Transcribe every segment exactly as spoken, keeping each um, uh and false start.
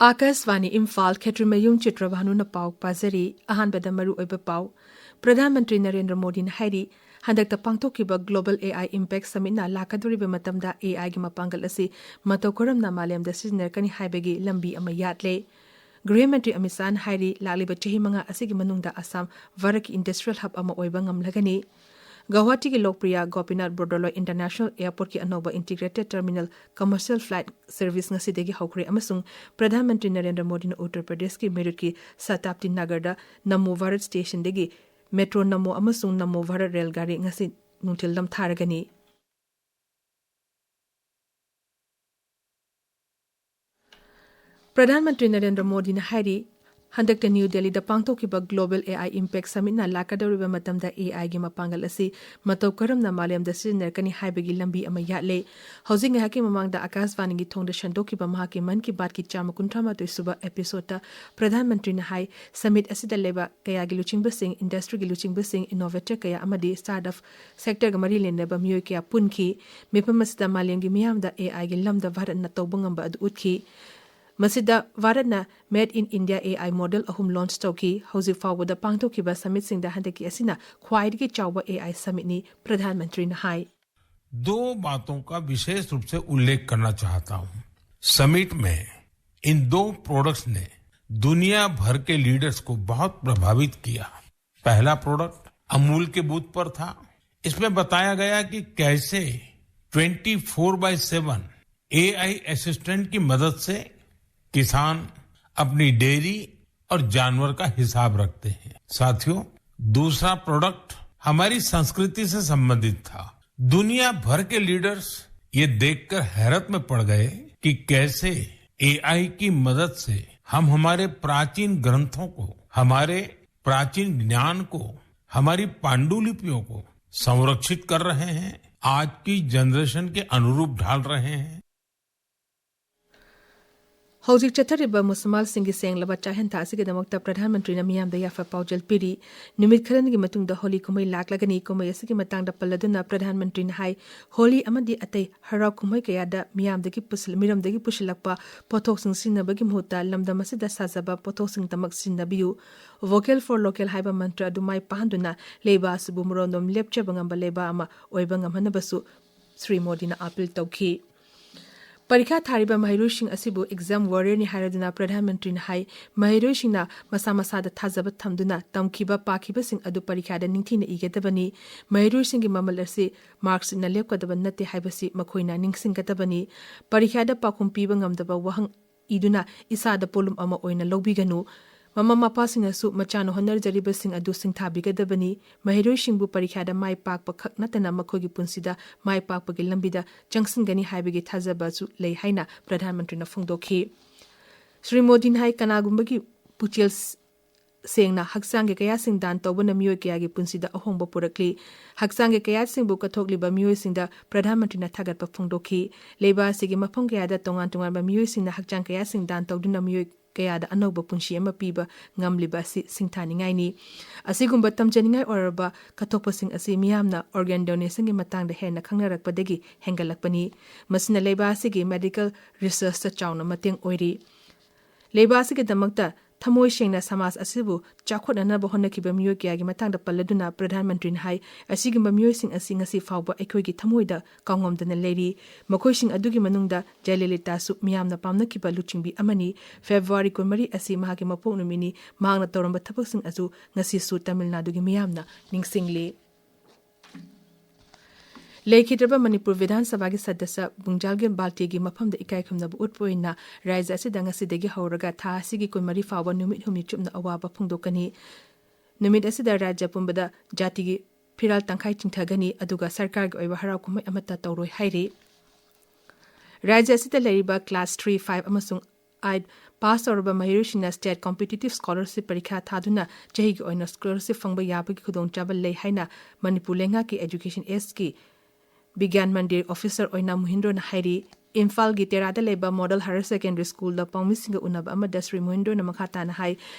ꯑꯥꯀꯥꯁꯕꯥꯅꯤ ꯏꯝꯐꯥꯜ, ꯈꯦꯇ꯭ꯔꯤꯃꯌꯨꯝ ꯆꯤꯇ꯭ꯔꯚꯥꯅꯨꯅ ꯄꯥꯎ ꯄꯥꯖꯔꯤ꯫ ꯑꯍꯥꯟꯕꯗ ꯃꯔꯨꯑꯣꯏꯕ ꯄꯥꯎ꯫ ꯄ꯭ꯔꯙꯥꯟ ꯃꯟꯇ꯭ꯔꯤ ꯅꯔꯦꯟꯗ꯭ꯔ ꯃꯣꯗꯤꯅ ꯍꯥꯏꯔꯤ, ꯍꯟꯗꯛꯇ ꯄꯥꯡꯊꯣꯛꯈꯤꯕ Global A I Impact Summitꯅ ꯂꯥꯛꯀꯗꯧꯔꯤꯕ ꯃꯇꯝꯗ A Iꯒꯤ ꯃꯄꯥꯡꯒꯜ ꯑꯁꯤ ꯃꯇꯧ ꯀꯔꯝꯅ ꯃꯥꯂꯦꯝꯗ ꯁꯤꯖꯤꯟꯅꯔꯛꯀꯅꯤ ꯍꯥꯏꯕꯒꯤ ꯂꯝꯕꯤ ꯑꯃ ꯌꯥꯠꯂꯦ꯫ ꯒ꯭ꯔꯤꯍ ꯃꯟꯇ꯭ꯔꯤ ꯑꯃꯤꯠ ꯁꯥꯍꯅ ꯍꯥꯏꯔꯤ, ꯂꯥꯛꯂꯤꯕ ꯆꯍꯤ ꯃꯉꯥ ꯑꯁꯤꯒꯤ ꯃꯅꯨꯡꯗ ꯑꯁꯥꯝ ꯚꯥꯔꯠꯀꯤ industrial hub ꯑꯃ ꯑꯣꯏꯕ ꯉꯝꯂꯒꯅꯤ꯫ ꯒꯧꯍꯥꯇꯤꯒꯤ ꯂꯣꯛꯄ꯭ꯔꯤꯌꯥ ꯒꯣꯄꯤꯅꯥꯊ ꯕꯣꯔꯗꯣꯂꯣꯏ International Airportꯀꯤ ꯑꯅꯧꯕ integrated terminal commercial flight service ꯉꯁꯤꯗꯒꯤ ꯍꯧꯈ꯭ꯔꯦ ꯑꯃꯁꯨꯡ ꯄ꯭ꯔꯙꯥꯟ ꯃꯟꯇ꯭ꯔꯤ ꯅꯔꯦꯟꯗ꯭ꯔ ꯃꯣꯗꯤꯅ ꯎꯠꯇꯔ ꯄ꯭ꯔꯗꯦꯁꯀꯤ ꯃꯤꯔꯨꯠꯀꯤ ꯁꯇꯥꯕꯗꯤ ꯅꯒꯔꯗ ꯅꯃꯣ ꯚꯥꯔꯠ ꯁ꯭ꯇꯦꯁꯟꯗꯒꯤ ꯃꯦꯇ꯭ꯔꯣ ꯅꯃꯣ ꯑꯃꯁꯨꯡ ꯅꯃꯣ ꯚꯥꯔꯠ ꯔꯦꯜ ꯒꯥꯔꯤ ꯉꯁꯤ ꯅꯨꯡꯊꯤꯜ ꯅꯝꯊꯥꯔꯒꯅꯤ꯫ ꯄ꯭ꯔꯙꯥꯟ ꯃꯟꯇ꯭ꯔꯤ ꯅꯔꯦꯟꯗ꯭ꯔ ꯃꯣꯗꯤꯅ ꯍꯥꯏꯔꯤ, ꯍꯟꯗꯛꯇ ꯅ꯭ꯌꯨ ꯗꯦꯜꯂꯤꯗ ꯄꯥꯡꯊꯣꯛꯈꯤꯕ Global A I Impact Summitꯅ ꯂꯥꯛꯀꯗꯧꯔꯤꯕ ꯃꯇꯝꯗ A Iꯒꯤ ꯃꯄꯥꯡꯒꯜ ꯑꯁꯤ ꯃꯇꯧ ꯀꯔꯝꯅ ꯃꯥꯂꯦꯝꯗ ꯁꯤꯖꯤꯟꯅꯔꯛꯀꯅꯤ ꯍꯥꯏꯕꯒꯤ ꯂꯝꯕꯤ ꯑꯃ ꯌꯥꯠꯂꯦ꯫ ꯍꯧꯖꯤꯛ ꯉꯥꯏꯍꯥꯛꯀꯤ ꯃꯃꯥꯡꯗ ꯑꯥꯀꯥꯁꯕꯥꯅꯤꯒꯤ ꯊꯣꯡꯗ ꯁꯟꯗꯣꯛꯈꯤꯕ ꯃꯍꯥꯛꯀꯤ ꯃꯟ ꯀꯤ ꯕꯥꯠꯀꯤ ꯆꯥꯝꯃ ꯀꯨꯟꯊ꯭ꯔꯥ ꯃꯥꯊꯣꯏ ꯁꯨꯕ episodeꯇ ꯄ꯭ꯔꯙꯥꯟ ꯃꯟꯇ꯭ꯔꯤꯅ ꯍꯥꯏ, summit ꯑꯁꯤꯗ ꯂꯩꯕꯥꯛ ꯀꯌꯥꯒꯤ ꯂꯨꯆꯤꯡꯕꯁꯤꯡ, industryꯒꯤ ꯂꯨꯆꯤꯡꯕꯁꯤꯡ, innovator ꯀꯌꯥ ꯑꯃꯗꯤ startup sectorꯒ ꯃꯔꯤ ꯂꯩꯅꯕ ꯃꯤꯑꯣꯏ ꯀꯌꯥ ꯄꯨꯟꯈꯤ꯫ ꯃꯤꯐꯝ ꯑꯁꯤꯗ ꯃꯥꯂꯦꯝꯒꯤ ꯃꯤꯌꯥꯝꯗ A Iꯒꯤ ꯂꯝꯗ ꯚꯥꯔꯠꯅ ꯇꯧꯕ ꯉꯝꯕ ꯑꯗꯨ ꯎꯠꯈꯤ꯫ ꯃꯁꯤꯗ ꯚꯥꯔꯠꯅ Made in India A I model ꯑꯍꯨꯝ launch ꯇꯧꯈꯤ꯫ ꯍꯧꯖꯤꯛ ꯐꯥꯎꯕꯗ ꯄꯥꯡꯊꯣꯛꯈꯤꯕ summitꯁꯤꯡꯗ ꯍꯟꯗꯛꯀꯤ ꯑꯁꯤꯅ ꯈ꯭ꯋꯥꯏꯗꯒꯤ ꯆꯥꯎꯕ A I summitꯅꯤ, ꯄ꯭ꯔꯙꯥꯟ ꯃꯟꯇ꯭ꯔꯤꯅ ꯍꯥꯏ꯫ दो बातों का विशेष रूप से उल्लेख करना चाहता हूं। समिट में इन दो प्रोडक्ट्स ने दुनिया भर के लीडर्स को बहुत प्रभावित किया। पहला प्रोडक्ट अमूल के बूथ पर था। इसमें बताया गया कि कैसे twenty four by seven AI assistant की मदद से किसान अपनी डेयरी और जानवर का हिसाब रखते हैं। साथियों, दूसरा प्रोडक्ट हमारी संस्कृति से संबंधित था। दुनिया भर के लीडर्स ये देखकर हैरत में पड़ गए कि कैसे एआई की मदद से हम हमारे प्राचीन ग्रंथों को, हमारे प्राचीन ज्ञान को, हमारी पांडुलिपियों को संरक्षित कर रहे हैं, आज की जनरेशन के अनुरूप ढाल रहे हैं। ꯍꯧꯖꯤꯛ ꯆꯠꯊꯔꯤꯕ ꯃꯨꯁꯜꯃꯥꯟꯁꯤꯡꯒꯤ ꯁꯦꯡꯂꯕ ꯆꯥꯛꯍꯦꯟ ꯊꯥ ꯑꯁꯤꯒꯤꯗꯃꯛꯇ ꯄ꯭ꯔꯙꯥꯟ ꯃꯟꯇ꯭ꯔꯤꯅ ꯃꯤꯌꯥꯝꯗ ꯌꯥꯏꯐ ꯄꯥꯎꯖꯦꯜ ꯄꯤꯔꯤ꯫ ꯅꯨꯃꯤꯠ ꯈꯔꯅꯤꯒꯤ ꯃꯇꯨꯡꯗ ꯍꯣꯂꯤ ꯀꯨꯝꯍꯩ ꯂꯥꯛꯂꯒꯅꯤ꯫ ꯀꯨꯝꯍꯩ ꯑꯁꯤꯒꯤ ꯃꯇꯥꯡꯗ ꯄꯜꯂꯗꯨꯅ ꯄ꯭ꯔꯙꯥꯟ ꯃꯟꯇ꯭ꯔꯤꯅ ꯍꯥꯏ, ꯍꯣꯂꯤ ꯑꯃꯗꯤ ꯑꯇꯩ ꯍꯔꯥꯎ ꯀꯨꯝꯍꯩ ꯀꯌꯥꯗ ꯃꯤꯌꯥꯝꯗꯒꯤ ꯄꯨꯁꯤꯜ-, ꯃꯤꯔꯝꯗꯒꯤ ꯄꯨꯁꯤꯜꯂꯛꯄ ꯄꯣꯠꯊꯣꯛꯁꯤꯡ ꯁꯤꯖꯤꯟꯅꯕꯒꯤ ꯃꯍꯨꯠꯇ ꯂꯝꯗꯝ ꯑꯁꯤꯗ ꯁꯥꯖꯕ ꯄꯣꯠꯊꯣꯛꯁꯤꯡꯗꯃꯛ ꯁꯤꯖꯤꯟꯅꯕꯤꯌꯨ꯫ Vocal for Local ꯍꯥꯏꯕ ꯃꯟꯇ꯭ꯔ ꯑꯗꯨ ꯃꯥꯏ ꯄꯥꯛꯍꯟꯗꯨꯅ ꯂꯩꯕꯥꯛ ꯑꯁꯤꯕꯨ ꯃꯔꯣꯟꯗꯣꯝ ꯂꯦꯞꯆꯕ ꯉꯝꯕ ꯂꯩꯕꯥꯛ ꯑꯃ ꯑꯣꯏꯕ ꯉꯝꯍꯟꯅꯕꯁꯨ ꯁ꯭ꯔꯤ ꯃꯣꯗꯤꯅ ꯑꯥꯄꯤꯜ ꯇꯧꯈꯤ꯫ ꯄꯔꯤꯈꯥ ꯊꯥꯔꯤꯕ ꯃꯍꯩꯔꯣꯏꯁꯤꯡ ꯑꯁꯤꯕꯨ exam warriorꯅꯤ ꯍꯥꯏꯔꯗꯨꯅ ꯄ꯭ꯔꯙꯥꯟ ꯃꯟꯇ꯭ꯔꯤꯅ ꯍꯥꯏ, ꯃꯍꯩꯔꯣꯏꯁꯤꯡꯅ ꯃꯁꯥ ꯃꯁꯥꯗ ꯊꯥꯖꯕ ꯊꯝꯗꯨꯅ ꯇꯝꯈꯤꯕ ꯄꯥꯈꯤꯕꯁꯤꯡ ꯑꯗꯨ ꯄꯔꯤꯈꯥꯗ ꯅꯤꯡꯊꯤꯅ ꯏꯒꯗꯕꯅꯤ꯫ ꯃꯍꯩꯔꯣꯏꯁꯤꯡꯒꯤ ꯃꯃꯜ ꯑꯁꯤ marksꯅ ꯂꯦꯞꯀꯗꯕ ꯅꯠꯇꯦ ꯍꯥꯏꯕꯁꯤ ꯃꯈꯣꯏꯅ ꯅꯤꯡꯁꯤꯡꯒꯗꯕꯅꯤ꯫ ꯄꯔꯤꯈꯥꯗ ꯄꯥꯎꯈꯨꯝ ꯄꯤꯕ ꯉꯝꯗꯕ ꯋꯥꯍꯪ ꯏꯗꯨꯅ ꯏꯁꯥꯗ ꯄꯣꯠꯂꯨꯝ ꯑꯃ ꯑꯣꯏꯅ ꯂꯧꯕꯤꯒꯅꯨ꯫ ꯃꯃꯥ ꯃꯄꯥꯁꯤꯡꯅꯁꯨ ꯃꯆꯥꯅ ꯍꯣꯠꯅꯖꯔꯤꯕꯁꯤꯡ ꯑꯗꯨ ꯁꯤꯡꯊꯥꯕꯤꯒꯗꯕꯅꯤ꯫ ꯃꯍꯩꯔꯣꯏꯁꯤꯡꯕꯨ ꯄꯔꯤꯈꯥꯗ ꯃꯥꯏ ꯄꯥꯛꯄ ꯈꯛ ꯅꯠꯇꯅ ꯃꯈꯣꯏꯒꯤ ꯄꯨꯟꯁꯤꯗ ꯃꯥꯏ ꯄꯥꯛꯄꯒꯤ ꯂꯝꯕꯤꯗ ꯆꯪꯁꯤꯟꯒꯅꯤ ꯍꯥꯏꯕꯒꯤ ꯊꯥꯖꯕꯁꯨ ꯂꯩ ꯍꯥꯏꯅ ꯄ꯭ꯔꯙꯥꯟ ꯃꯟꯇ꯭ꯔꯤꯅ ꯐꯣꯡꯗꯣꯛꯈꯤ꯫ ꯁ꯭ꯔꯤ ꯃꯣꯗꯤꯅ ꯍꯥꯏ, ꯀꯅꯥꯒꯨꯝꯕꯒꯤ ꯄꯨꯛꯆꯦꯜ ꯁꯦꯡꯅ ꯍꯛꯆꯥꯡꯒꯤ ꯀꯌꯥꯁꯤꯡ ꯗꯥꯟ ꯇꯧꯕꯅ ꯃꯤꯑꯣꯏ ꯀꯌꯥꯒꯤ ꯄꯨꯟꯁꯤꯗ ꯑꯍꯣꯡꯕ ꯄꯨꯔꯛꯂꯤ꯫ ꯍꯛꯆꯥꯡꯒꯤ ꯀꯌꯥꯁꯤꯡꯕꯨ ꯀꯠꯊꯣꯛꯂꯤꯕ ꯃꯤꯑꯣꯏꯁꯤꯡꯗ ꯄ꯭ꯔꯙꯥꯟ ꯃꯟꯇ꯭ꯔꯤꯅ ꯊꯥꯒꯠꯄ ꯐꯣꯡꯗꯣꯛꯈꯤ꯫ ꯂꯩꯕꯥꯛ ꯑꯁꯤꯒꯤ ꯃꯐꯝ ꯀꯌꯥꯗ ꯇꯣꯉꯥꯟ ꯇꯣꯉꯥꯟꯕ ꯃꯤꯑꯣꯏꯁꯤꯡꯅ ꯍꯛꯆꯥꯡ ꯀꯌꯥꯁꯤꯡ ꯗꯥꯟ ꯇꯧꯗꯨꯅ ꯃꯤꯑꯣꯏ ꯀꯌꯥꯗ ꯑꯅꯧꯕ ꯄꯨꯟꯁꯤ ꯑꯃ ꯄꯤꯕ ꯉꯝꯂꯤꯕ ꯑꯁꯤ ꯁꯤꯡꯊꯥꯅꯤꯡꯉꯥꯏꯅꯤ꯫ ꯑꯁꯤꯒꯨꯝꯕ ꯇꯝꯖꯅꯤꯡꯉꯥꯏ ꯑꯣꯏꯔꯕ ꯀꯠꯊꯣꯛꯄꯁꯤꯡ ꯑꯁꯤ ꯃꯤꯌꯥꯝꯅ organ donationꯒꯤ ꯃꯇꯥꯡꯗ ꯍꯦꯟꯅ ꯈꯪꯅꯔꯛꯄꯗꯒꯤ ꯍꯦꯟꯒꯠꯂꯛꯄꯅꯤ꯫ ꯃꯁꯤꯅ ꯂꯩꯕꯥꯛ ꯑꯁꯤꯒꯤ medical researchꯇ ꯆꯥꯎꯅ ꯃꯇꯦꯡ ꯑꯣꯏꯔꯤ꯫ ꯂꯩꯕꯥꯛ ꯑꯁꯤꯒꯤꯗꯃꯛꯇ ꯊꯃꯣꯏ ꯁꯦꯡꯅ ꯁꯃꯥꯖ ꯑꯁꯤꯕꯨ ꯆꯥꯎꯈꯠꯅꯅꯕ ꯍꯣꯠꯅꯈꯤꯕ ꯃꯤꯑꯣꯏ ꯀꯌꯥꯒꯤ ꯃꯇꯥꯡꯗ ꯄꯜꯂꯗꯨꯅ ꯄ꯭ꯔꯙꯥꯟ ꯃꯟꯇ꯭ꯔꯤꯅ ꯍꯥꯏ, ꯑꯁꯤꯒꯨꯝꯕ ꯃꯤꯑꯣꯏꯁꯤꯡ ꯑꯁꯤ ꯉꯁꯤ ꯐꯥꯎꯕ ꯑꯩꯈꯣꯏꯒꯤ ꯊꯃꯣꯏꯗ ꯀꯥꯎꯉꯝꯗꯅ ꯂꯩꯔꯤ꯫ ꯃꯈꯣꯏꯁꯤꯡ ꯑꯗꯨꯒꯤ ꯃꯅꯨꯡꯗ ꯖꯌꯂꯂꯤꯇꯥꯁꯨ ꯃꯤꯌꯥꯝꯅ ꯄꯥꯝꯅꯈꯤꯕ ꯂꯨꯆꯤꯡꯕꯤ ꯑꯃꯅꯤ꯫ ꯐꯦꯕ꯭ꯔꯨꯋꯥꯔꯤ ꯀꯨꯟꯃꯔꯤ ꯑꯁꯤ ꯃꯍꯥꯛꯀꯤ ꯃꯄꯣꯛ ꯅꯨꯃꯤꯠꯅꯤ꯫ ꯃꯍꯥꯛꯅ ꯇꯧꯔꯝꯕ ꯊꯕꯛꯁꯤꯡ ꯑꯗꯨ ꯉꯁꯤꯁꯨ ꯇꯥꯃꯤꯜ ꯅꯥꯗꯨꯒꯤ ꯃꯤꯌꯥꯝꯅ ꯅꯤꯡꯁꯤꯡꯂꯤ꯫ ꯂꯩꯈꯤꯗ꯭ꯔꯕ ꯃꯅꯤꯄꯨꯔ ꯕꯤꯙꯥꯟ ꯁꯚꯥꯒꯤ ꯁꯗꯁ꯭ꯌ ꯕꯨꯡꯖꯥꯜꯒꯤ ꯕꯥꯜꯇꯤꯒꯤ ꯃꯐꯝꯗ ꯏꯀꯥꯏ ꯈꯨꯝꯅꯕ ꯎꯠꯄ ꯑꯣꯏꯅ ꯔꯥꯖ꯭ꯌ ꯑꯁꯤꯗ ꯉꯁꯤꯗꯒꯤ ꯍꯧꯔꯒ ꯊꯥ ꯑꯁꯤꯒꯤ ꯀꯨꯟꯃꯔꯤ ꯐꯥꯎꯕ ꯅꯨꯃꯤꯠ ꯍꯨꯝꯅꯤ ꯆꯨꯞꯅ ꯑꯋꯥꯕ ꯐꯣꯡꯗꯣꯛꯀꯅꯤ꯫ ꯅꯨꯃꯤꯠ ꯑꯁꯤꯗ ꯔꯥꯖ꯭ꯌ ꯄꯨꯝꯕꯗ ꯖꯥꯇꯤꯒꯤ ꯐꯤꯔꯥꯜ ꯇꯪꯈꯥꯏ ꯆꯤꯡꯊꯒꯅꯤ, ꯑꯗꯨꯒ ꯁꯔꯀꯥꯔꯒꯤ ꯑꯣꯏꯕ ꯍꯔꯥꯎ ꯀꯨꯝꯍꯩ ꯑꯃꯠꯇ ꯇꯧꯔꯣꯏ ꯍꯥꯏꯔꯤ꯫ ꯔꯥꯖ꯭ꯌ ꯑꯁꯤꯗ ꯂꯩꯔꯤꯕ class three, five ꯑꯃꯁꯨꯡ eight pass ꯇꯧꯔꯕ ꯃꯍꯩꯔꯣꯏꯁꯤꯡꯅ state competitive scholarship ꯄꯔꯤꯈꯥ ꯊꯥꯗꯨꯅ ꯆꯍꯤꯒꯤ ꯑꯣꯏꯅ scholarship ꯐꯪꯕ ꯌꯥꯕꯒꯤ ꯈꯨꯗꯣꯡꯆꯥꯕ ꯂꯩ ꯍꯥꯏꯅ ꯃꯅꯤꯄꯨꯔ ꯂꯩꯉꯥꯛꯀꯤ Education Sꯀꯤ ꯕꯤꯒ꯭ꯌꯥꯟ ꯃꯟꯗꯤꯔ officer ꯑꯣꯏꯅ ꯃꯨꯍꯤꯟꯗ꯭ꯔꯣꯅ ꯍꯥꯏꯔꯤ꯫ ꯏꯝꯐꯥꯜꯒꯤ ꯇꯦꯔꯥꯗ ꯂꯩꯕ ꯃꯣꯗꯦꯜ ꯍꯥꯌꯔ ꯁꯦꯀꯦꯟꯗꯔꯤ ꯁ꯭ꯀꯨꯜꯗ ꯄꯥꯎꯃꯤꯁꯤꯡꯒ ꯎꯅꯕ ꯑꯃꯗ ꯁ꯭ꯔꯤ ꯃꯣꯍꯤꯟꯗ꯭ꯔꯣꯅ ꯃꯈꯥ ꯇꯥꯅ ꯍꯥꯏ,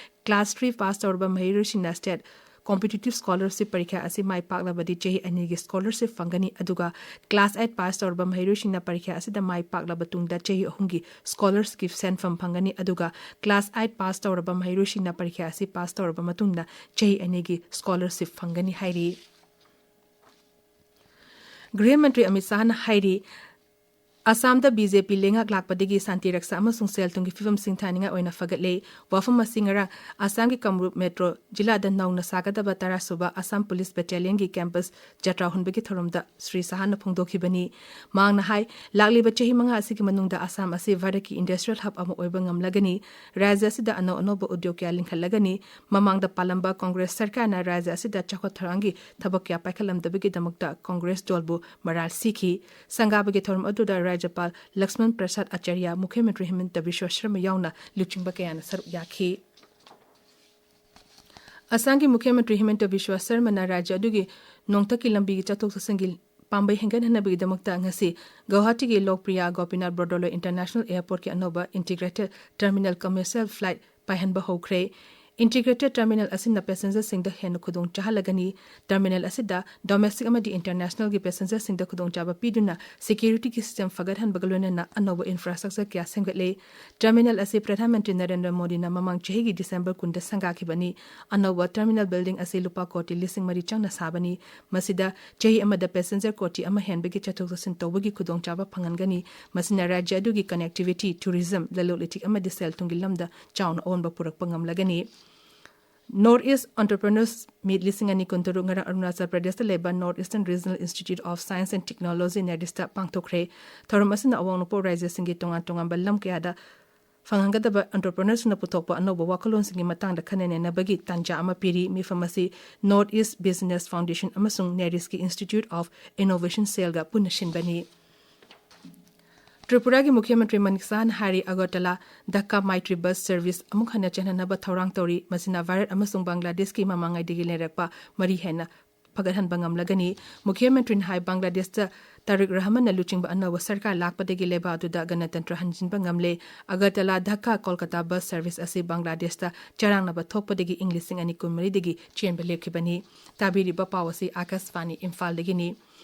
ꯀ꯭ꯂꯥꯁ ꯊ꯭ꯔꯤ ꯄꯥꯁ ꯇꯧꯔꯕ ꯃꯍꯩꯔꯣꯏꯁꯤꯡꯅ ꯁ꯭ꯇꯦꯠ ꯀꯣꯝꯄꯤꯇꯤꯇꯤꯚ ꯁ꯭ꯀꯣꯂꯔꯁꯤꯞ ꯄꯔꯤꯈ꯭ꯌꯥ ꯑꯁꯤ ꯃꯥꯏ ꯄꯥꯛꯂꯕꯗꯤ ꯆꯍꯤ ꯑꯅꯤꯒꯤ ꯁ꯭ꯀꯣꯂꯔꯁꯤꯞ ꯐꯪꯒꯅꯤ, ꯑꯗꯨꯒ ꯀ꯭ꯂꯥꯁ ꯑꯩꯠ ꯄꯥꯁ ꯇꯧꯔꯕ ꯃꯍꯩꯔꯣꯏꯁꯤꯡꯅ ꯄꯔꯤꯈ꯭ꯌꯥ ꯑꯁꯤꯗ ꯃꯥꯏ ꯄꯥꯛꯂꯕ ꯇꯨꯡꯗ ꯆꯍꯤ ꯑꯍꯨꯝꯒꯤ ꯁ꯭ꯀꯣꯂꯔꯁꯤꯞꯀꯤ ꯁꯦꯟꯐꯝ ꯐꯪꯒꯅꯤ, ꯑꯗꯨꯒ ꯀ꯭ꯂꯥꯁ ꯑꯩꯠ ꯄꯥꯁ ꯇꯧꯔꯕ ꯃꯍꯩꯔꯣꯏꯁꯤꯡꯅ ꯄꯔꯤꯈ꯭ꯌꯥ ꯑꯁꯤ ꯄꯥꯁ ꯇꯧꯔꯕ ꯃꯇꯨꯡꯗ ꯆꯍꯤ ꯑꯅꯤꯒꯤ ꯁ꯭ꯀꯣꯂꯔꯁꯤꯞ ꯐꯪꯒꯅꯤ ꯍꯥꯏꯔꯤ꯫ ꯒ꯭ꯔꯤꯍ ꯃꯟꯇ꯭ꯔꯤ ꯑꯃꯤꯠ ꯁꯥꯍꯅ ꯍꯥꯏꯔꯤ, ꯑꯁꯥꯝꯗ ꯕꯤ ꯖꯦ ꯄꯤ ꯂꯩꯉꯥꯛ ꯂꯥꯛꯄꯗꯒꯤ ꯁꯥꯟꯇꯤ ꯔꯛꯁꯥ ꯑꯃꯁꯨꯡ ꯁꯦꯜ ꯊꯨꯝꯒꯤ ꯐꯤꯕꯝ ꯁꯤꯡꯊꯥꯅꯤꯡꯉꯥꯏ ꯑꯣꯏꯅ ꯐꯒꯠꯂꯦ꯫ ꯋꯥꯐꯝ ꯑꯁꯤ ꯉꯔꯥꯡ ꯑꯁꯥꯝꯒꯤ ꯀꯥꯃꯔꯨꯞ ꯃꯦꯇ꯭ꯔꯣ ꯖꯤꯂꯥꯗ ꯅꯧꯅ ꯁꯥꯒꯗꯕ ꯇꯔꯥꯁꯨꯕ ꯑꯁꯥꯝ ꯄꯨꯂꯤꯁ ꯕꯦꯇꯥꯂꯤꯌꯟꯒꯤ ꯀꯦꯝꯄꯁ ꯖꯇ꯭ꯔꯥ ꯍꯨꯟꯕꯒꯤ ꯊꯧꯔꯝꯗ ꯁ꯭ꯔꯤ ꯁꯥꯍꯅ ꯐꯣꯡꯗꯣꯛꯈꯤꯕꯅꯤ꯫ ꯃꯍꯥꯛꯅ ꯍꯥꯏ, ꯂꯥꯛꯂꯤꯕ ꯆꯍꯤ ꯃꯉꯥ ꯑꯁꯤꯒꯤ ꯃꯅꯨꯡꯗ ꯑꯁꯥꯝ ꯑꯁꯤ ꯚꯥꯔꯠꯀꯤ ꯏꯟꯗꯁꯇ꯭ꯔꯤꯌꯦꯜ ꯍꯕ ꯑꯃ ꯑꯣꯏꯕ ꯉꯝꯂꯒꯅꯤ꯫ ꯔꯥꯖ꯭ꯌ ꯑꯁꯤꯗ ꯑꯅꯧ ꯑꯅꯧꯕ ꯎꯗ꯭ꯌꯣꯒ ꯀꯌꯥ ꯂꯤꯡꯈꯠꯂꯒꯅꯤ꯫ ꯃꯃꯥꯡꯗ ꯄꯥꯜꯂꯝꯕ ꯀꯣꯡꯒ꯭ꯔꯦꯁ ꯁꯔꯀꯥꯔꯅ ꯔꯥꯖ꯭ꯌ ꯑꯁꯤꯗ ꯆꯥꯎꯈꯠ ꯊꯧꯔꯥꯡꯒꯤ ꯊꯕꯛ ꯀꯌꯥ ꯄꯥꯏꯈꯠꯂꯝꯗꯕꯒꯤꯗꯃꯛꯇ ꯀꯣꯡꯒ꯭ꯔꯦꯁ ꯗꯣꯜꯕꯨ ꯃꯔꯥꯜ ꯁꯤꯈꯤ꯫ ꯁꯪꯒꯥꯕꯒꯤ ꯊꯧꯔꯝ ꯑꯗꯨꯗ ꯔꯥꯖ꯭ꯌꯄꯥꯜ ꯂꯛꯁꯃꯟ ꯄ꯭ꯔꯁꯥꯗ ꯑꯥꯆꯥꯔꯌ, ꯃꯨꯈ꯭ꯌ ꯃꯟꯇ꯭ꯔꯤ ꯍꯤꯃꯟꯇ ꯕꯤꯁ꯭ꯋ ꯁꯔꯃ ꯌꯥꯎꯅ ꯂꯨꯆꯤꯡꯕ ꯀꯌꯥꯅ ꯁꯔꯨꯛ ꯌꯥꯈꯤ꯫ ꯑꯁꯥꯝꯒꯤ ꯃꯨꯈ꯭ꯌ ꯃꯟꯇ꯭ꯔꯤ ꯍꯤꯃꯟꯇ ꯕꯤꯁ꯭ꯋ ꯁꯔꯃꯅ ꯔꯥꯖ꯭ꯌ ꯑꯗꯨꯒꯤ ꯅꯣꯡꯊꯛꯀꯤ ꯂꯝꯕꯤꯒꯤ ꯆꯠꯊꯣꯛ ꯆꯠꯁꯤꯟꯒꯤ ꯄꯥꯝꯕꯩ ꯍꯦꯟꯒꯠꯍꯟꯅꯕꯒꯤꯗꯃꯛꯇ ꯉꯁꯤ ꯒꯧꯍꯥꯇꯤꯒꯤ ꯂꯣꯛꯄ꯭ꯔꯤꯌꯥ ꯒꯣꯄꯤꯅꯥꯊ ꯕꯣꯔꯗꯣꯂꯣꯏ ꯏꯟꯇꯔꯅꯦꯁꯅꯦꯜ ꯑꯦꯌꯔꯄꯣꯔꯠꯀꯤ ꯑꯅꯧꯕ ꯏꯟꯇꯤꯒ꯭ꯔꯦꯇꯦꯗ ꯇꯔꯃꯤꯅꯦꯜ ꯀꯃꯔꯁꯤꯌꯦꯜ ꯐ꯭ꯂꯥꯏꯠ ꯄꯥꯏꯍꯟꯕ ꯍꯧꯈ꯭ꯔꯦ꯫ ꯏꯟꯇꯤꯒ꯭ꯔꯦꯇꯦꯗ ꯇꯔꯃꯤꯅꯦꯜ ꯑꯁꯤꯅ ꯄꯦꯁꯦꯟꯖꯔꯁꯤꯡꯗ ꯍꯦꯟꯅ ꯈꯨꯗꯣꯡ ꯆꯥꯍꯜꯂꯒꯅꯤ꯫ ꯇꯔꯃꯤꯅꯦꯜ ꯑꯁꯤꯗ ꯗꯣꯃꯦꯁꯇꯤꯛ ꯑꯃꯗꯤ ꯏꯟꯇꯔꯅꯦꯁꯅꯦꯜꯒꯤ ꯄꯦꯁꯦꯟꯖꯔꯁꯤꯡꯗ ꯈꯨꯗꯣꯡꯆꯥꯕ ꯄꯤꯗꯨꯅ ꯁꯦꯀ꯭ꯌꯨꯔꯤꯇꯤꯒꯤ ꯁꯤꯁꯇꯦꯝ ꯐꯒꯠꯍꯟꯕꯒ ꯂꯣꯏꯅꯅ ꯑꯅꯧꯕ ꯏꯟꯐ꯭ꯔꯥꯁ꯭ꯇ꯭ꯔꯛꯆꯔ ꯀꯌꯥ ꯁꯦꯝꯒꯠꯂꯦ꯫ ꯇꯔꯃꯤꯅꯦꯜ ꯑꯁꯤ ꯄ꯭ꯔꯙꯥꯟ ꯃꯟꯇ꯭ꯔꯤ ꯅꯔꯦꯟꯗ꯭ꯔ ꯃꯣꯗꯤꯅ ꯃꯃꯥꯡ ꯆꯍꯤꯒꯤ ꯗꯤꯁꯦꯝꯕꯔ ꯀꯨꯟꯗ ꯁꯪꯒꯥꯈꯤꯕꯅꯤ꯫ ꯑꯅꯧꯕ ꯇꯔꯃꯤꯅꯦꯜ ꯕꯤꯜꯗꯤꯡ ꯑꯁꯤ ꯂꯨꯄꯥ ꯀꯣꯇꯤ ꯂꯤꯁꯤꯡ ꯃꯔꯤ ꯆꯪꯅ ꯁꯥꯕꯅꯤ꯫ ꯃꯁꯤꯗ ꯆꯍꯤ ꯑꯃꯗ ꯄꯦꯁꯦꯟꯖꯔ ꯀꯣꯇꯤ ꯑꯃ ꯍꯦꯟꯕꯒꯤ ꯆꯠꯊꯣꯛ ꯆꯠꯁꯤꯟ ꯇꯧꯕꯒꯤ ꯈꯨꯗꯣꯡꯆꯥꯕ ꯐꯪꯍꯟꯒꯅꯤ꯫ ꯃꯁꯤꯅ ꯔꯥꯖ꯭ꯌ ꯑꯗꯨꯒꯤ ꯀꯅꯦꯛꯇꯤꯚꯤꯇꯤ, ꯇꯨꯔꯤꯖꯝ, ꯂꯂꯣꯟ ꯏꯇꯤꯛ ꯑꯃꯗꯤ ꯁꯦꯜ ꯊꯨꯝꯒꯤ ꯂꯝꯗ ꯆꯥꯎꯅ ꯑꯑꯣꯟꯕ ꯄꯨꯔꯛꯄ ꯉꯝꯂꯒꯅꯤ꯫ ꯅꯣꯔꯠ ꯏꯁ ꯑꯣꯟꯇꯔꯄ꯭ꯔꯤꯅꯔꯁ ꯃꯤꯠ ꯂꯤꯁꯤꯡ ꯑꯅꯤ ꯀꯨꯟꯇꯔꯨꯛ ꯉꯔꯥꯡ ꯑꯔꯨꯅꯥꯆꯜ ꯄ꯭ꯔꯗꯦꯁꯇ ꯂꯩꯕ north eastern regional institute of science and technology, ꯅꯦꯔꯤꯁꯇ ꯄꯥꯡꯊꯣꯛꯈ꯭ꯔꯦ꯫ ꯊꯧꯔꯝ ꯑꯁꯤꯅ ꯑꯋꯥꯡ ꯅꯣꯡꯄꯣꯛ ꯔꯥꯖ꯭ꯌꯁꯤꯡꯒꯤ ꯇꯣꯉꯥꯟ ꯇꯣꯉꯥꯟꯕ ꯂꯝ ꯀꯌꯥꯗ ꯐꯪꯍꯟꯒꯗꯕ ꯑꯣꯟꯇꯔꯄ꯭ꯔꯤꯅꯔꯁꯤꯡꯅ ꯄꯨꯊꯣꯛꯄ ꯑꯅꯧꯕ ꯋꯥꯈꯜꯂꯣꯟꯁꯤꯡꯒꯤ ꯃꯇꯥꯡꯗ ꯈꯟꯅ ꯅꯩꯅꯕꯒꯤ ꯇꯥꯟꯖꯥ ꯑꯃ ꯄꯤꯔꯤ꯫ ꯃꯤꯐꯝ ꯑꯁꯤ ꯅꯣꯔꯠ ꯏꯁ ꯕꯤꯖꯤꯅꯦꯁ ꯐꯥꯎꯟꯗꯦꯁꯟ ꯑꯃꯁꯨꯡ ꯅꯦꯔꯤꯁꯀꯤ ꯏꯟꯁꯇꯤꯇ꯭ꯌꯨꯠ ꯑꯣꯐ ꯏꯅꯣꯚꯦꯁꯟ ꯁꯦꯜꯒ ꯄꯨꯟꯅ ꯁꯤꯟꯕꯅꯤ꯫ ꯇ꯭ꯔꯤꯄꯨꯔꯥꯒꯤ ꯃꯨꯈ꯭ꯌ ꯃꯟꯇ꯭ꯔꯤ ꯃꯅꯤꯛ ꯁꯍꯥꯅ ꯍꯥꯏꯔꯤ, ꯑꯒꯔꯇꯂꯥ ꯙꯛꯀꯥ ꯃꯥꯏꯇ꯭ꯔꯤ ꯕꯁ ꯁꯔꯚꯤꯁ ꯑꯃꯨꯛ ꯍꯟꯅ ꯆꯦꯟꯍꯟꯅꯕ ꯊꯧꯔꯥꯡ ꯇꯧꯔꯤ꯫ ꯃꯁꯤꯅ ꯚꯥꯔꯠ ꯑꯃꯁꯨꯡ ꯕꯪꯒ꯭ꯂꯥꯗꯦꯁꯀꯤ ꯃꯃꯥꯡꯉꯩꯗꯒꯤ ꯂꯩꯔꯛꯄ ꯃꯔꯤ ꯍꯦꯟꯅ ꯐꯒꯠꯍꯟꯕ ꯉꯝꯂꯒꯅꯤ꯫ ꯃꯨꯈ꯭ꯌ ꯃꯟꯇ꯭ꯔꯤꯅ ꯍꯥꯏ, ꯕꯪꯒ꯭ꯂꯥꯗꯦꯁꯇ ꯇꯥꯔꯤꯛ ꯔꯍꯃꯟꯅ ꯂꯨꯆꯤꯡꯕ ꯑꯅꯧꯕ ꯁꯔꯀꯥꯔ ꯂꯥꯛꯄꯗꯒꯤ ꯂꯩꯕꯥꯛ ꯑꯗꯨꯗ ꯒꯅꯇꯟꯇ꯭ꯔ ꯍꯟꯖꯤꯟꯕ ꯉꯝꯂꯦ꯫ ꯑꯒꯔꯇꯂꯥ ꯙꯥꯀꯥ ꯀꯣꯜꯀꯇꯥ ꯕꯁ ꯁꯔꯚꯤꯁ ꯑꯁꯤ ꯕꯪꯒ꯭ꯂꯥꯗꯦꯁꯇ ꯆꯔꯥꯡꯅꯕ ꯊꯣꯛꯄꯗꯒꯤ ꯏꯪ ꯂꯤꯁꯤꯡ ꯑꯅꯤ ꯀꯨꯟꯃꯔꯤꯗꯒꯤ ꯆꯦꯟꯕ ꯂꯦꯞꯈꯤꯕꯅꯤ꯫ ꯇꯥꯕꯤꯔꯤꯕ ꯄꯥꯎ ꯑꯁꯤ ꯑꯥꯀꯥꯁꯕꯥꯅꯤ ꯏꯝꯐꯥꯜꯗꯒꯤꯅꯤ꯫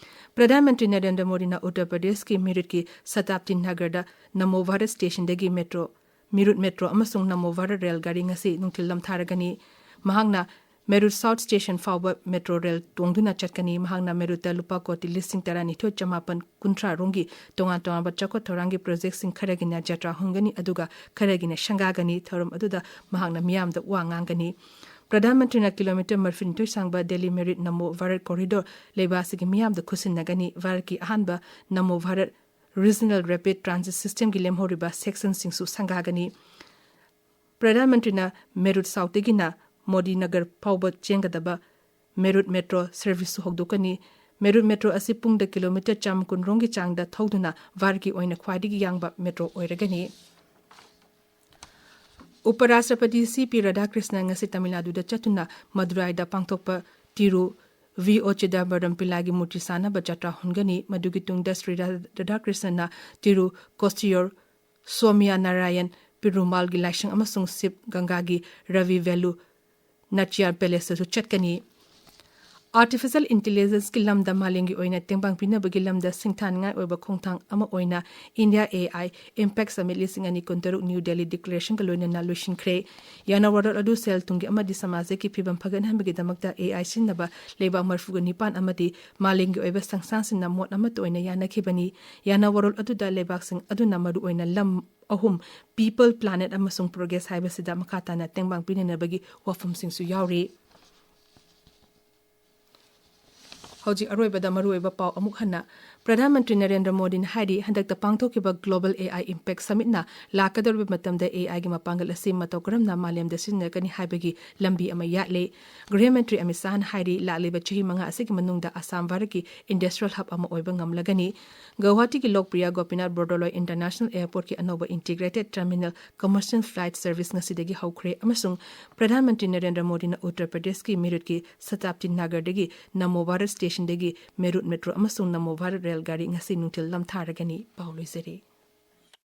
ꯄ꯭ꯔꯙꯥꯟ ꯃꯟꯇ꯭ꯔꯤ ꯅꯔꯦꯟꯗ꯭ꯔ ꯃꯣꯗꯤꯅ ꯎꯠꯇꯔ ꯄ꯭ꯔꯗꯦꯁꯀꯤ ꯃꯤꯔꯨꯠꯀꯤ ꯁꯇꯥꯕꯗꯤ ꯅꯒꯔꯗ ꯅꯃꯣ ꯚꯥꯔꯠ ꯁ꯭ꯇꯦꯁꯟꯗꯒꯤ ꯃꯦꯇ꯭ꯔꯣ, ꯃꯤꯔꯨꯠ ꯃꯦꯇ꯭ꯔꯣ ꯑꯃꯁꯨꯡ ꯅꯃꯣ ꯚꯥꯔꯠ ꯔꯦꯜ ꯒꯥꯔꯤ ꯉꯁꯤ ꯅꯨꯡꯊꯤꯜ ꯂꯝꯊꯥꯔꯒꯅꯤ꯫ ꯃꯍꯥꯛꯅ ꯃꯦꯔꯨꯠ ꯁꯥꯎꯠ ꯁ꯭ꯇꯦꯁꯟ ꯐꯥꯎꯕ ꯃꯦꯇ꯭ꯔꯣ ꯔꯦꯜ ꯇꯣꯡꯗꯨꯅ ꯆꯠꯀꯅꯤ꯫ ꯃꯍꯥꯛꯅ ꯃꯦꯔꯨꯠꯇ ꯂꯨꯄꯥ ꯀꯣꯇꯤ ꯂꯤꯁꯤꯡ ꯇꯔꯥꯅꯤꯊꯣꯏ ꯆꯃꯥꯄꯟ ꯀꯨꯟꯊ꯭ꯔꯥ ꯔꯣꯝꯒꯤ ꯇꯣꯉꯥꯟ ꯇꯣꯉꯥꯟꯕ ꯆꯥꯎꯈꯠ ꯊꯧꯔꯥꯡꯒꯤ ꯄ꯭ꯔꯣꯖꯦꯛꯁꯤꯡ ꯈꯔꯒꯤꯅ ꯖꯇ꯭ꯔꯥ ꯍꯨꯟꯒꯅꯤ, ꯑꯗꯨꯒ ꯈꯔꯒꯤꯅ ꯁꯪꯒꯥꯒꯅꯤ꯫ ꯊꯧꯔꯝ ꯑꯗꯨꯗ ꯃꯍꯥꯛꯅ ꯃꯤꯌꯥꯝꯗ ꯋꯥ ꯉꯥꯡꯒꯅꯤ꯫ ꯄ꯭ꯔꯙꯥꯟ ꯃꯟꯇ꯭ꯔꯤꯅ ꯀꯤꯂꯣꯃꯤꯇꯔ ꯃꯔꯤꯐꯨꯅꯤꯊꯣꯏ ꯁꯥꯡꯕ ꯗꯦꯜꯂꯤ ꯃꯦꯔꯨꯠ ꯅꯃꯣ ꯚꯥꯔꯠ ꯀꯣꯔꯤꯗꯣꯔ ꯂꯩꯕꯥꯛ ꯑꯁꯤꯒꯤ ꯃꯤꯌꯥꯝꯗ ꯈꯨꯠꯁꯤꯟꯅꯒꯅꯤ꯫ ꯚꯥꯔꯠꯀꯤ ꯑꯍꯥꯟꯕ ꯅꯃꯣ ꯚꯥꯔꯠ ꯔꯤꯖꯅꯦꯜ ꯔꯦꯄꯤꯗ ꯇ꯭ꯔꯥꯟꯖꯤꯠ ꯁꯤꯁꯇꯦꯝꯒꯤ ꯂꯦꯝꯍꯧꯔꯤꯕ ꯁꯦꯛꯁꯟꯁꯤꯡꯁꯨ ꯁꯪꯒꯥꯒꯅꯤ꯫ ꯄ꯭ꯔꯙꯥꯟ ꯃꯟꯇ꯭ꯔꯤꯅ ꯃꯦꯔꯨꯠ ꯁꯥꯎꯠꯇꯒꯤꯅ ꯃꯣꯗꯤ ꯅꯒꯔ ꯐꯥꯎꯕ ꯆꯦꯟꯒꯗꯕ ꯃꯦꯔꯨꯠ ꯃꯦꯇ꯭ꯔꯣ ꯁꯔꯚꯤꯁꯁꯨ ꯍꯧꯗꯣꯛꯀꯅꯤ꯫ ꯃꯦꯔꯨꯠ ꯃꯦꯇ꯭ꯔꯣ ꯑꯁꯤ ꯄꯨꯡꯗ ꯀꯤꯂꯣꯃꯤꯇꯔ ꯆꯥꯝꯃ ꯀꯨꯟ ꯔꯣꯝꯒꯤ ꯆꯥꯡꯗ ꯊꯧꯗꯨꯅ ꯚꯥꯔꯠꯀꯤ ꯑꯣꯏꯅ ꯈ꯭ꯋꯥꯏꯗꯒꯤ ꯌꯥꯡꯕ ꯃꯦꯇ꯭ꯔꯣ ꯑꯣꯏꯔꯒꯅꯤ꯫ ꯎꯄꯔꯥꯁꯇ꯭ꯔꯄꯇꯤ ꯁꯤ ꯄꯤ ꯔꯥꯙꯥꯀ꯭ꯔꯤꯁꯅ ꯉꯁꯤ ꯇꯥꯃꯤꯜ ꯅꯥꯗꯨꯗ ꯆꯠꯇꯨꯅ ꯃꯗꯨꯔꯥꯏꯗ ꯄꯥꯡꯊꯣꯛꯄ ꯇꯤꯔꯨ ꯚꯤ ꯑꯣ ꯆꯤꯗꯝꯕꯔꯝ ꯄꯤꯜꯂꯥꯏꯒꯤ ꯃꯨꯔꯇꯤ ꯁꯥꯅꯕ ꯖꯇ꯭ꯔꯥ ꯍꯨꯟꯒꯅꯤ꯫ ꯃꯗꯨꯒꯤ ꯇꯨꯡꯗ ꯁ꯭ꯔꯤ ꯔꯥꯙꯥꯀ꯭ꯔꯤꯁꯅꯅ ꯇꯤꯔꯨ ꯀꯣꯁꯤꯌꯣꯔ ꯁꯣꯃꯤꯌꯥ ꯅꯥꯔꯥꯌꯟ ꯄꯤꯔꯨꯃꯥꯜꯒꯤ ꯂꯥꯏꯁꯪ ꯑꯃꯁꯨꯡ ꯁꯤꯕ ꯒꯪꯒꯥꯒꯤ ꯔꯕꯤ ꯚꯦꯂꯨ ꯅꯥꯆꯤꯌꯥꯔ ꯄꯦꯂꯦꯁꯇꯁꯨ ꯆꯠꯀꯅꯤ꯫ ꯑꯥꯔꯇꯤꯐꯤꯁꯤꯌꯦꯜ ꯏꯟꯇꯦꯂꯤꯖꯦꯟꯁꯀꯤ ꯂꯝꯗ ꯃꯥꯂꯦꯝꯒꯤ ꯑꯣꯏꯅ ꯇꯦꯡꯕꯥꯡ ꯄꯤꯅꯕꯒꯤ ꯂꯝꯗ ꯁꯤꯡꯊꯥꯅꯤꯡꯉꯥꯏ ꯑꯣꯏꯕ ꯈꯣꯡꯊꯥꯡ ꯑꯃ ꯑꯣꯏꯅ India A I impact submit ꯂꯤꯁꯤꯡ ꯑꯅꯤ ꯀꯨꯟꯇꯔꯨꯛ ꯅ꯭ꯌꯨ ꯗꯦꯜꯂꯤ ꯗꯤꯀ꯭ꯂꯦꯔꯦꯁꯟꯒ ꯂꯣꯏꯅꯅ ꯂꯣꯏꯁꯤꯟꯈ꯭ꯔꯦ꯫ ꯌꯥꯅꯋꯥꯔꯣꯜ ꯑꯗꯨ ꯁꯦꯜ ꯊꯨꯝꯒꯤ ꯑꯃꯗꯤ ꯁꯃꯥꯖꯀꯤ ꯐꯤꯕꯝ ꯐꯒꯠꯍꯟꯕꯒꯤꯗꯃꯛꯇ ꯑꯦ ꯑꯥꯏ ꯁꯤꯖꯤꯟꯅꯕ ꯂꯩꯕꯥꯛ ꯃꯔꯤꯐꯨꯒ ꯅꯤꯄꯥꯟ ꯑꯃꯗꯤ ꯃꯥꯂꯦꯝꯒꯤ ꯑꯣꯏꯕ ꯁꯪꯁꯊꯥꯟꯁꯤꯡꯅ ꯃꯣꯠ ꯑꯃꯠꯇ ꯑꯣꯏꯅ ꯌꯥꯅꯈꯤꯕꯅꯤ꯫ ꯌꯥꯅꯋꯥꯔꯣꯜ ꯑꯗꯨꯗ ꯂꯩꯕꯥꯛꯁꯤꯡ ꯑꯗꯨꯅ ꯃꯔꯨꯑꯣꯏꯅ ꯂꯝ ꯑꯍꯨꯝ ꯄꯤꯄꯜ, ꯄ꯭ꯂꯥꯅꯦꯠ ꯑꯃꯁꯨꯡ ꯄ꯭ꯔꯣꯒ꯭ꯔꯦꯁ ꯍꯥꯏꯕꯁꯤꯗ ꯃꯈꯥ ꯇꯥꯅ ꯇꯦꯡꯕꯥꯡ ꯄꯤꯅꯅꯕꯒꯤ ꯋꯥꯐꯝꯁꯤꯡꯁꯨ ꯌꯥꯎꯔꯤ꯫ ꯍꯧꯖꯤꯛ ꯑꯔꯣꯏꯕꯗ ꯃꯔꯨꯑꯣꯏꯕ ꯄꯥꯎ ꯑꯃꯨꯛ ꯍꯟꯅ꯫ ꯄ꯭ꯔꯙꯥꯟ ꯃꯟꯇ꯭ꯔꯤ ꯅꯔꯦꯟꯗ꯭ꯔ ꯃꯣꯗꯤꯅ ꯍꯥꯏꯔꯤ, ꯍꯟꯗꯛꯇ ꯄꯥꯡꯊꯣꯛꯈꯤꯕ ꯒ꯭ꯂꯣꯕꯜ ꯑꯦ ꯑꯥꯏ ꯏꯝꯄꯦꯛ ꯁꯃꯤꯠꯅ ꯂꯥꯛꯀꯗꯧꯔꯤꯕ ꯃꯇꯝꯗ ꯑꯦ ꯑꯥꯏꯒꯤ ꯃꯄꯥꯡꯒꯜ ꯑꯁꯤ ꯃꯇꯧ ꯀꯔꯝꯅ ꯃꯥꯂꯦꯝꯗ ꯁꯤꯖꯤꯟꯅꯒꯅꯤ ꯍꯥꯏꯕꯒꯤ ꯂꯝꯕꯤ ꯑꯃ ꯌꯥꯠꯂꯦ꯫ ꯒ꯭ꯔꯤꯍ ꯃꯟꯇ꯭ꯔꯤ ꯑꯃꯤꯠ ꯁꯥꯍꯅ ꯍꯥꯏꯔꯤ, ꯂꯥꯛꯂꯤꯕ ꯆꯍꯤ ꯃꯉꯥ ꯑꯁꯤꯒꯤ ꯃꯅꯨꯡꯗ ꯑꯁꯥꯝ ꯚꯥꯔꯠꯀꯤ ꯏꯟꯗꯁꯇ꯭ꯔꯤꯌꯦꯜ ꯍꯕ ꯑꯃ ꯑꯣꯏꯕ ꯉꯝꯂꯒꯅꯤ꯫ ꯒꯧꯍꯥꯇꯤꯒꯤ ꯂꯣꯛꯄ꯭ꯔꯤꯌꯥ ꯒꯣꯄꯤꯅꯥꯊ ꯕꯣꯔꯗꯣꯂꯣꯏ ꯏꯟꯇꯔꯅꯦꯁꯅꯦꯜ ꯑꯦꯌꯔꯄꯣꯔꯠꯀꯤ ꯑꯅꯧꯕ integrated terminal commercial flight service ꯉꯁꯤꯗꯒꯤ ꯍꯧꯈ꯭ꯔꯦ ꯑꯃꯁꯨꯡ ꯄ꯭ꯔꯙꯥꯟ ꯃꯟꯇ꯭ꯔꯤ ꯅꯔꯦꯟꯗ꯭ꯔ ꯃꯣꯗꯤꯅ ꯎꯠꯇꯔ ꯄ꯭ꯔꯗꯦꯁꯀꯤ ꯃꯤꯔꯨꯠꯀꯤ ꯁꯇꯥꯕꯗꯤ ꯅꯥꯒꯔꯗꯒꯤ ꯅꯃꯣ ꯚꯥꯔꯠ ꯁ꯭ꯇꯦꯁꯟꯗꯒꯤ ꯃꯦꯔꯨꯠ ꯃꯦꯇ꯭ꯔꯣ ꯑꯃꯁꯨꯡ ꯅꯃꯣ ꯚꯥꯔꯠ ꯒꯥꯔꯤ ꯉꯁꯤ ꯅꯨꯡꯊꯤꯜ ꯂꯝꯊꯥꯔꯒꯅꯤ꯫ ꯄꯥꯎ ꯂꯣꯏꯖꯔꯦ꯫